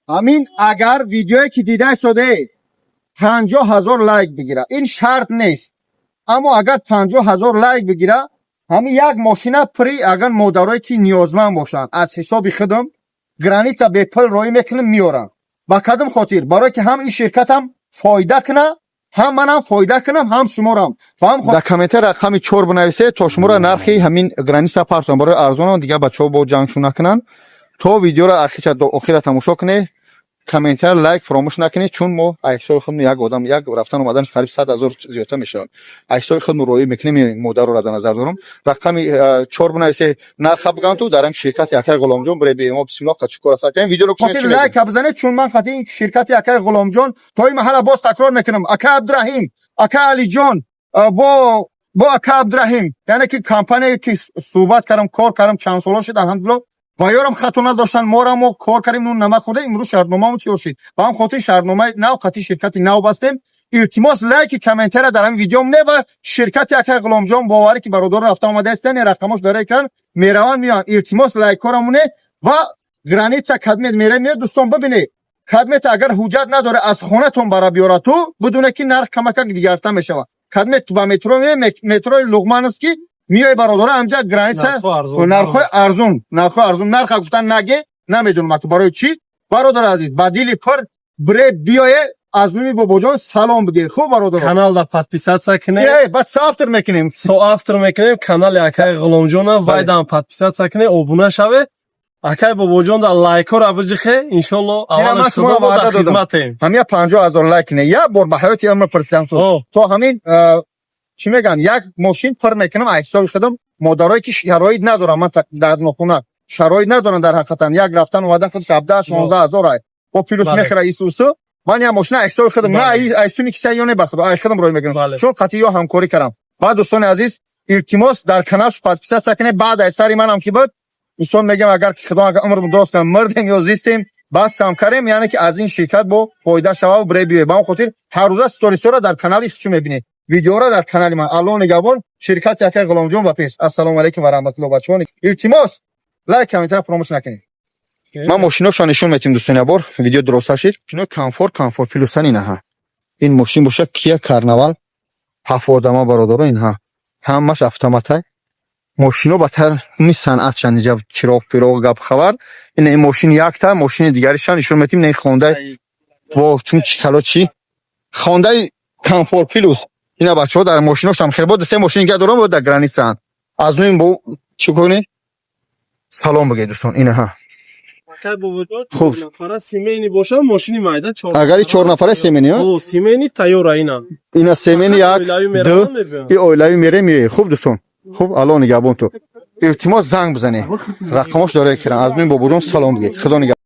Ҳамин агар видеое ки дида истодаe 50 000 лайк бигира, ин шарт нест, аммо агар 50 000 лайк бигира, ҳамин як мошина пури агар модарое ки ниёзманд бошанд, аз ҳисоби худам граница бепул роҳӣ мекунам, меорам. Ба кадом хотир? Барое ки ҳам ин ширкатам фоида куна, ҳам манам фоида кунам, ҳам шуморам. Дар комментар рақами 4 бинависед, то шуморо нархи ҳамин граница партон. Барои арзонам дигар бачаҳо бо ҷангшу накунанд. То видеоро охира тамошо кунед, комментар, лайк фаромӯш накунед, чун мо ҳисоби худмон як одам як рафтан омадан қариб 100 000 зиёдтар мешавад. Ҳисоби худмон роҳӣ мекунем, модарро дар назар дорам. Рақами 4 бинависе, нарха бигам, ту дар ҳамин ширкати акай Ғуломҷон бире бе мо. Бисмиллоҳ, қачи кор асар кунем видеоро. Хотир лайка бизанед, чун ман хати ширкати акай Ғуломҷон то ин маҳалла боз такрор мекунам: ака Абдураҳим, ака Алиҷон, бо ака Абдураҳим, яъне ки компания ки суҳбат кардам, кор кардам, чанд соло шуд, алҳамдулилло, ва ёрам хато надоштан. Мора мо кор кардем, нун намак хӯрдем, имрӯз шартномамо тиёр шид. Ба ҳам хотир шартномаи нав қати ширкати нав бастем. Илтимос, лайки, комментария дар ҳамин видеом не ва ширкати акай Ғуломҷон, боварӣ ки бародаро рафта омада истан, рақамош дар экран, мераванд, меоянд. Илтимос, лайкҳорамоне ва граница кадмет мере меояд. Дӯстон, бибинед, кадмет агар ҳуҷҷат надоре, аз хонатон бара биёра, ту бидуне ки нарх камакак дигартар мешавад. Кадмет ба метро меои, метрои Луғман аст ки миёи, бародаро, ҳамҷа граница нархҳои арзун, нархҳои арзун. Нарха гуфтан наге, намедонам аки барои чӣ. Бародари азиз, ба дили пур бире, биёе, аз номи Бобоҷон салом бигир. Хуб, бародаро. Каналда подписаться кунед. Баъд соавтор мекунем. Соавтор мекунем канали акай Ғуломҷона. Вайдам подписаться кунед, обуна шавед. Акай Бобоҷон да лайкҳоро биҷихе, иншолло. Аввалаш худо мо дар хизматем. Ҳамия 50 000 лайк не, як бор ба ҳаёти амр пурсидам то ҳамин чӣ мегӯянд, як мошин пур мекунам аз ҳисоби худам модарое ки шароит надорам. Ман дар нохуна шароит надорам. Дар ҳақиқатан як рафтан омадан худаш 17-16 ҳазор ай бо плюс мехӯра исусу. Ман як мошина аз ҳисоби худам, на ай суми киса ё не, ба худо, ай худам рой мекунам, чун қатъи ё ҳамкорӣ кардам. Баъд, дӯстони азиз, илтимос, дар каналш подписаться кунед. Баъд ай сари манам ки буд, инсон мегӯям, агар ки худо агар умрм дурост кунад, мурдем ё зистем, бас кам кардем, яъне ки аз ин ширкат бо фоида шава, бире биёе. Ба он хотир ҳаррӯза сторисҳоро дар канали чӣ мебинед, видеоро дар канали ман. Алло нигаҳбон, ширкати акай Ғуломҷон ба пеш. Ассалому алайкум ва раҳматулло. Бачаҳо, илтимос, лайк, комментар фаромӯш накунед. Ман мошиношро нишон метим, дӯстони, бор видео дуроста шид. Мошино комфорт, комфорт плюсан инаҳа. Ин мошин боша Кия Карнавал, ҳафт одама, бародаро, инҳа ҳамаш автоматай. Мошино ба тарни санъатшан, иҷа чироғ пироғ, гап хабар. Ина ин мошин якта, мошини дигаришан нишон метим. Не, Хондай во чун чи кало чи Хондай комфорт плюс. Ина бачаҳо дар мошиношам хел бо се мошин дига дорам, дар границаанд. Аз нуим бо чӣ кунӣ, салом бигӯед, дӯстон, инаҳа. Хуб, нафара семейный боша, мошини майда чор. Агари чор нафара семейный. О, семейный тайёра ина. Ина семейный як, ду и оилавӣ мере меои. Хуб, дӯстон, хуб, алло нигаҳбон ту. Илтимос, занг бизанед, рақамош дора экран. Аз нуим Бобоҷон салом бигӯед. Худо нигаҳ.